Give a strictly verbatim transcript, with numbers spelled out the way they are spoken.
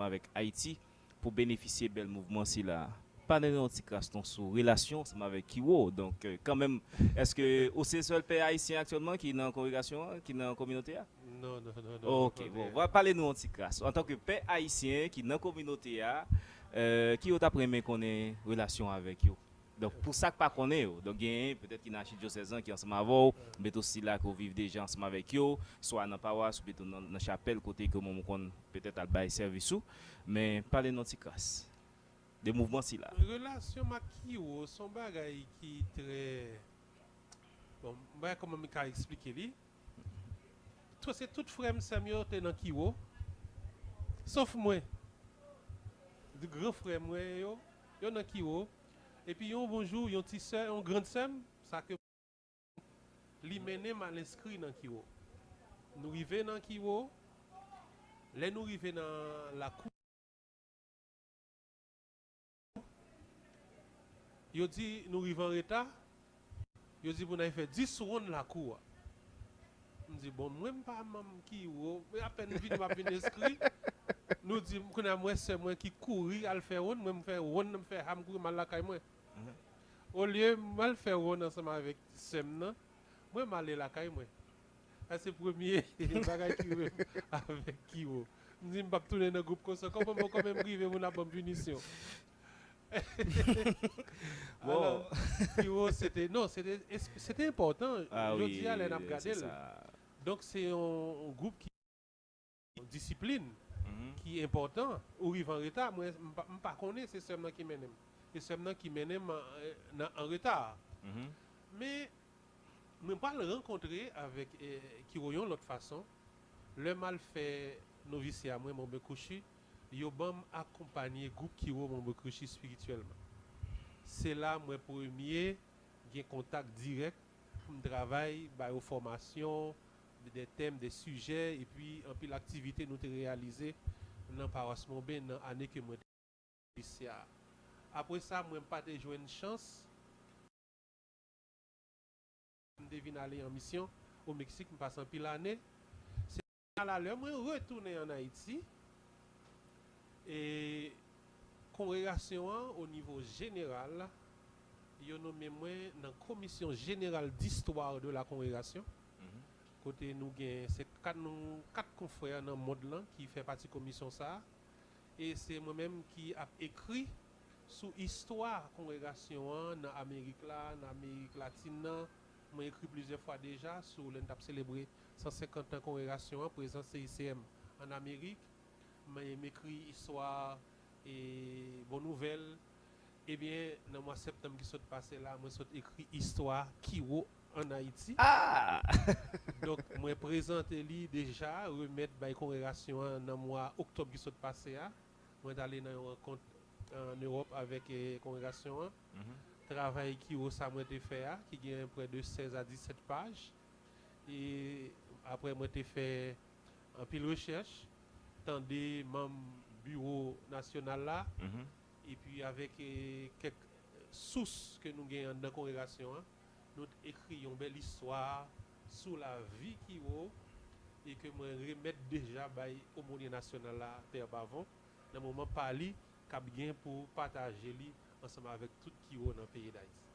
avèk Ayiti pou benefisye bèl mouvman sila. Pale nou yon ti kras non sou relasyon ansanm avèk Kiwo. Donk, euh, kanmenm, èske ou se sèl pè ayisyen aktyèlman ki nan kongregasyon an, ki nan kominote a? Non, non, non, non. Ok, bon, va pale nou yon ti kras. Antanke pè ayisyen ki nan kominote a, euh, Kiwo t ap renmen konnen relasyon avèk yo. Donk, pou sa k pa konnen yo, donk genyen petèt ki nan achidyosèz lan ki ansanm avè w, oubyen tou sila ke w viv deja ansanm avèk yo, swa nan pawas, oubyen tou nan, nan chapèl kote ke w menm ou konn petèt al bay sèvis ou. Men, pale nou yon ti kras de mouvman sila. Relasyon m ak Kiwo se yon bagay ki trè, bon, m pa kòman m ka eksplike li. Tout, se tout frè m, sè m yo te nan Kiwo, sof mwen. De gran frè mwen yo, yo nan Kiwo. Epi yon bon jou, yon ti sè, yon grann sè m, sa ke li mennen m al enskri nan Kiwo. Nou rive nan Kiwo, lè nou rive nan lakou, yo di nou rive an reta, yo di pou n al fè dis wonn lakou a. M di, bon, mwen m pa manm Kiwo, men apèn m vini, m ap vin enskri. Nou di, kounye a m wè sè mwen ki kouri al fè wonn, mwen m fè wonn, m fè ha, m kouri m al lakay mwen. Olye m al fè wonn ansanm avèk sè m nan, mwen m ale lakay mwen. Sa se premye bagay ki rive m avèk Kiwo. M di m p ap tounen nan gwoup konsa ankò, kòman, kòman m rive moun ap ban m pinisyon. Alò, Kiwo, se te, non, se te, se te enpòtan. Jodi a, lè n ap gade l. Donk, se yon gwoup ki, yon disiplin ki enpòtan. Ou rive an reta, mwen, m pa, m pa konnen, se sè m nan ki mennen m. Se sè m nan ki mennen m an, nan, an reta. Men, mwen pral rankontre avèk, eh, Kiwo yon lòt fason. Lè m al fè novisya mwen, Monbekushi, yo ban m akonpanye gwoup Kiwo Monbekushi espirityèlman. Se la mwen premye gen kontak dirèk pou m travay, ba yo fòmasyon, de tèm, de sijè, epi anpil aktivite nou te reyalize nan pawas Monben nan ane ke mwen te novisya a. Apre sa, mwen pa te jwenn chans. M te vin ale an misyon o Meksik, m pase anpil ane. Se la lè mwen retounen ann Ayiti, e kongregasyon an, o nivo jeneral, yo nonmen mwen nan Commission Générale d'Histoire de la Congrégation, kote nou gen, se kat, nou kat konfrè nan mond lan ki fè pati komisyon sa a. E se mwen menm ki ap ekri sou istwa kongregasyon an nan Amerik la, nan Amerik Latin nan. Mwen ekri plizyè fwa deja sou lè n t ap selebre san senkant an kongregasyon an, prezans C I C M ann Amerik. Mwen, m ekri istwa, e, Bon Nouvèl. Ebyen, nan mwa septanm ki sot pase la, mwen sot ekri istwa Kiwo ann Ayiti. Ah! Donk, mwen prezante li deja, remèt bay kongregasyon an nan mwa oktòb ki sot pase a. Mwen t ale nan yon rankont ann Ewòp avèk, eh, kongregasyon an. Travay Kiwo sa mwen te fè a, ki gen prè de sèz a disèt paj. E apre mwen te fè anpil rechèch, tande manm biwo nasyonal la, epi avèk, eh, kèk sous ke nou gen anndan kongregasyon an, nou t ekri yon bèl istwa sou lavi Kiwo e ke mwen remèt deja bay omonye nasyonal la, Pè Pavon, nan moman pa li, k ap gen pou pataje li ansanm avèk tout Kiwo nan peyi Dayiti.